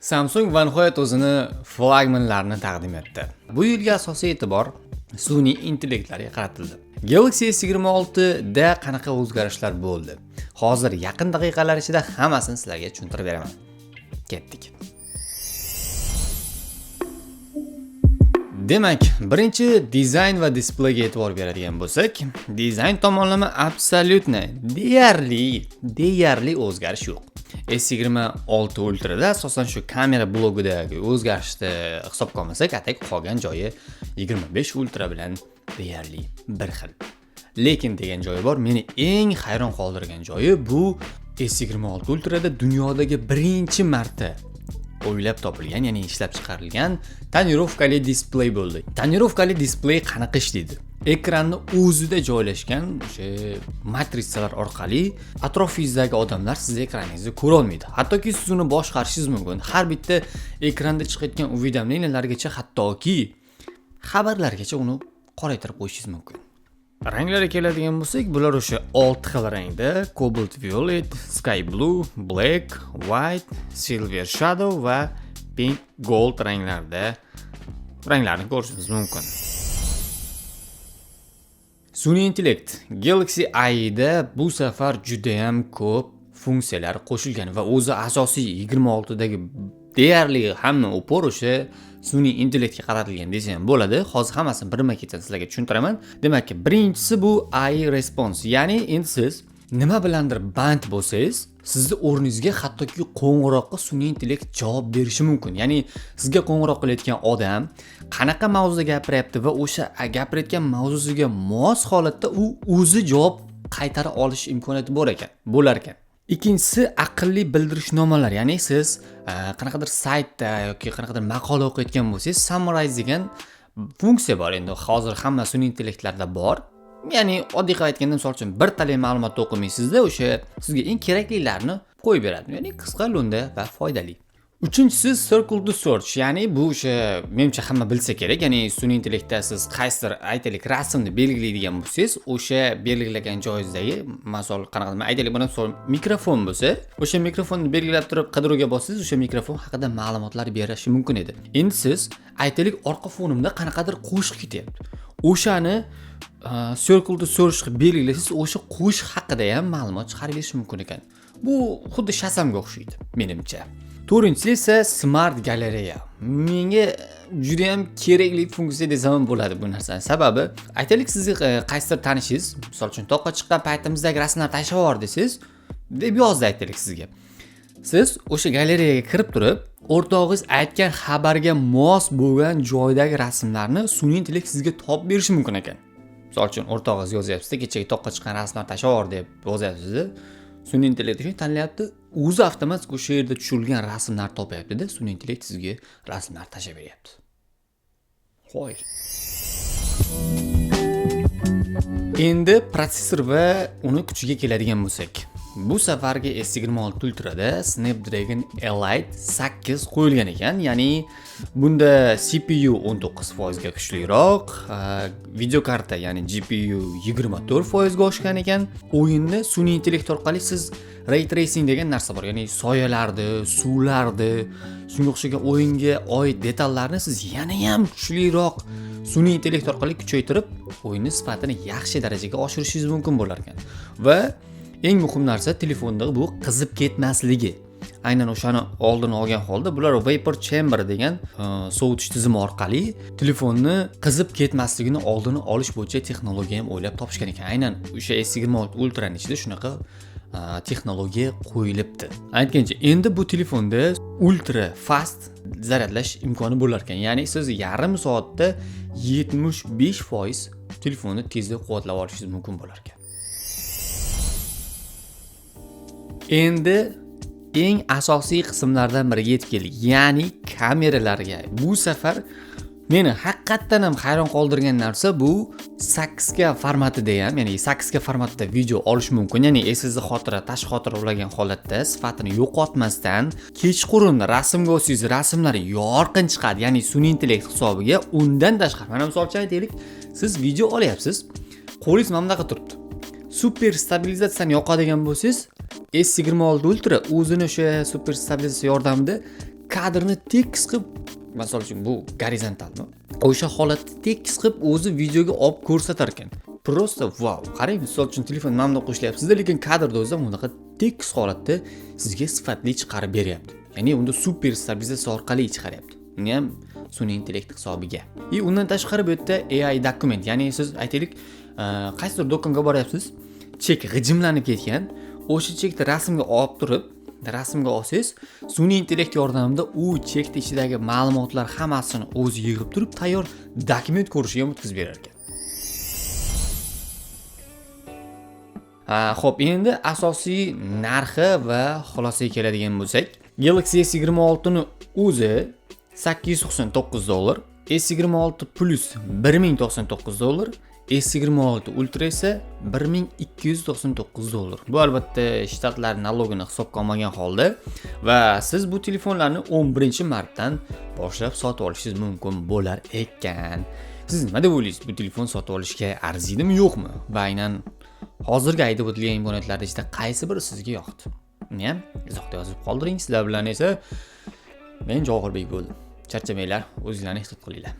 Samsung va nihoyat o'zini flagmanlarini taqdim etdi. Bu yilgi asosiy e'tibor sun'iy intellektlarga qaratildi. Galaxy S26 da qanaqa o'zgarishlar bo'ldi? Hozir yaqin daqiqalar ichida hammasini sizlarga tushuntirib beraman. Ketdik. Demak, birinchi dizayn va displeyga e'tibor beradigan bo'lsak, dizayn tomonlama абсолютно deyarli o'zgarish yo'q. S26 Ultra'da asosan shu kamera blogidagi o'zgarishni hisobga olmasak, atak qolgan joyi 25 Ultra bilan deyarli bir xil. Lekin degan joyi bor, meni eng hayron qoldirgan joyi bu S26 Ultra'da dunyodagi birinchi marta o'ylab topilgan, ya'ni ishlab chiqarilgan tonirovkali displey bo'ldi. Tonirovkali displey qanaqa ishlaydi? Ekranni o'zida joylashgan o'sha matrisalar orqali atrofingizdagi odamlar sizni ekraningizni ko'ra olmaydi. Hattoki siz uni boshqarishingiz mumkin. Har bitta ekranda chiqayotgan уведомленияларgacha, hattoki xabarlargacha uni qoraytirib qo'yishingiz mumkin. Ranglarga keladigan bo'lsak, bular o'sha 6 xil rangda: Cobalt Violet, Sky Blue, Black, White, Silver Shadow va Pink Gold ranglarida ranglarni ko'rishimiz mumkin. Sun'iy intellekt Galaxy AI da bu safar juda ham ko'p funksiyalar qo'shilgan va o'zi asosiy 26 dagi deyarli hamma упор o'sha sun'iy intellektga qaratilgan desa ham bo'ladi. Hozir hammasini birma-ketin sizlarga tushuntiraman. Demak, birinchisi bu AI response, ya'ni endi siz nima bilandir band bo'lsangiz, sizni o'rningizga hattoki qo'ng'iroqqa sun'iy intellekt javob berishi mumkin. Ya'ni sizga qo'ng'iroq qilayotgan odam qanaqa mavzuda gapiryapti va o'sha gapirayotgan mavzusiga mos holatda u o'zi javob qaytara olish imkoniyati bor ekan, bo'lar ekan. Ikkinchisi aqlli bildirishnomalar, ya'ni siz qanaqadir saytda yoki qanaqadir maqola o'qiyotgan bo'lsangiz, summarize degan funksiya bor. Endi hozir hamma sun'iy intellektlarda bor. Ya'ni oddiy qilib aytganda, misol uchun, bir talay ma'lumotni o'qimaysizda, o'sha sizga eng keraklilarini qo'yib beradi. Ya'ni qisqa, lo'nda va foydali. Uchinchisi Circle to Search, ya'ni bu o'sha menimcha hamma bilsa kerak, ya'ni sun'iy intellektda siz qaysidir, aytaylik, rasmni belgilaydigan bo'lsangiz, o'sha belgilagan joyingizdagi, misol, qanaqadir, aytaylik, buni misol mikrofon bo'lsa, o'sha mikrofonni belgilab turib qidiruvga bossangiz, o'sha mikrofon haqida ma'lumotlar berishi mumkin edi. Endi siz, aytaylik, orqa fonimda qanaqadir qo'shiq ketyapti. O'shani Circle to Search qilib belgilasangiz, o'sha qo'shiq haqida ham ma'lumot chiqarib berishi mumkin ekan. Bu xuddi Shazamga o'xshaydi, menimcha. To'rtinchisi esa Smart galereya. Menga juda ham kerakli funksiya desam ham bo'ladi bu narsani. Sababi, aytaylik, sizni qaysidir tanishingiz, misol uchun, toqqa chiqqan paytimizdagi rasmlarni tashlab yubor desangiz, deb yozdi aytaylik sizga. Siz o'sha galereyaga kirib turib, o'rtog'ingiz aytgan xabarga mos bo'lgan joydagi rasmlarni sun'iy intellekt sizga topib berishi mumkin ekan. Misol uchun, o'rtog'ingiz yozyapsizda, kechagi toqqa chiqqan rasmlarni tashlab yubor deb yozyapsiz. Sun'iy intellekt shuni tanlayapti, o'zi avtomatik o'sha yerda tushirilgan rasmlarni topyapti-da, sun'iy intellekt sizga rasmlar tashlab beryapti. Qo'y. Endi protsessor va uni kuchiga keladigan bo'lsak, bu safargi S26 Ultra'da Snapdragon Elite 8 qo'yilgan ekan, ya'ni bunda CPU 19% ga kuchliroq, video karta, ya'ni GPU 24% ga oshgan ekan. O'yinni sun'iy intellekt orqali siz ray tracing degan narsa bor, ya'ni soyalarni, suvlarni, shunga o'xshagan o'yinga oid detallarni siz yana ham kuchliroq sun'iy intellekt orqali kuchaytirib, o'yinni sifatini yaxshi darajaga oshirishingiz mumkin bo'lar ekan. Va eng muhim narsa telefonda bu qizib ketmasligi. Aynan o'shani oldini olgan holda bular Vapor Chamber degan sovutish tizimi orqali telefonni qizib ketmasligini oldini olish bo'yicha texnologiya ham o'ylab topishgan ekan. Aynan o'sha S26 Ultra'ning ichida shunaqa texnologiya qo'yilibdi. Aytgancha, endi bu telefonda ultra fast zaryadlash imkoni bo'lar ekan. Ya'ni siz yarim soatda 75% telefonni tezda quvvatlab olishingiz mumkin bo'lar ekan. Endi eng asosiy qismlardan biriga yetib keldik, ya'ni kameralarga. Bu safar meni haqiqatdan ham hayron qoldirgan narsa bu 8K formatida ham, ya'ni 8K formatida video olish mumkin, ya'ni SSD xotira, tashqi xotira ulagan holatda sifatini yo'qotmasdan kechqurun rasmga olsangiz rasmlar yorqin chiqadi, ya'ni sun'iy intellekt hisobiga. Undan tashqari, mana misol uchun aytaylik, siz video olyapsiz, qo'lingiz mana bunaqa turibdi. Super stabilizatsiyani yoqadigan bo'lsangiz, S26 Ultra o'zini o'sha super stabilizatsiya yordamida Kadrni tekis qilib, misol uchun, bu gorizontalmi, o'sha holatda tekis qilib o'zi videoga olib ko'rsatar ekan. Просто vau! Qarang, misol uchun, telefon mana bundoq qo'shilyapsizda, lekin kadrda o'zi bunaqa tekis holatda sizga sifatli chiqarib beryapti. Ya'ni unda super stabilizatsiya orqali chiqaryapti. Uni ham sun'iy intellekt hisobiga. И undan tashqari bu yerda AI dokument, ya'ni siz, aytaylik, qaysidir do'konga boryapsiz, chek g'ijimlanib ketgan, o'sha chekni rasmga olib turib, rasmga olsangiz, sun'iy intellekt yordamida u chekni ichidagi ma'lumotlar hammasini o'zi yig'ib turib, tayyor dokument ko'rishiga ham o'tkazib berar ekan. Xo'p, endi asosiy narxi va xulosaga keladigan bo'lsak, Galaxy S26 ni o'zi 899 dollar, S26 Plus 1099 dollar, S26 Ultra esa 1299 dollar. Bu albatta shtatlar налог ini hisobga olmagan holda va siz bu telefonlarni 11 martdan boshlab sotib olishingiz mumkin bo'lar ekan. Siz nima deb o'ylaysiz? Bu telefon sotib olishga arziydimi, yo'qmi? Va aynan hozirgi aytib o'tilgan imkoniyatlar ichida qaysi biri sizga yoqdi? Uni ham izohda yozib qoldiring. Sizlar bilan esa men Javohirbek bo'ldim. Charchamanglar, o'zinglarni ehtiyot qilinglar.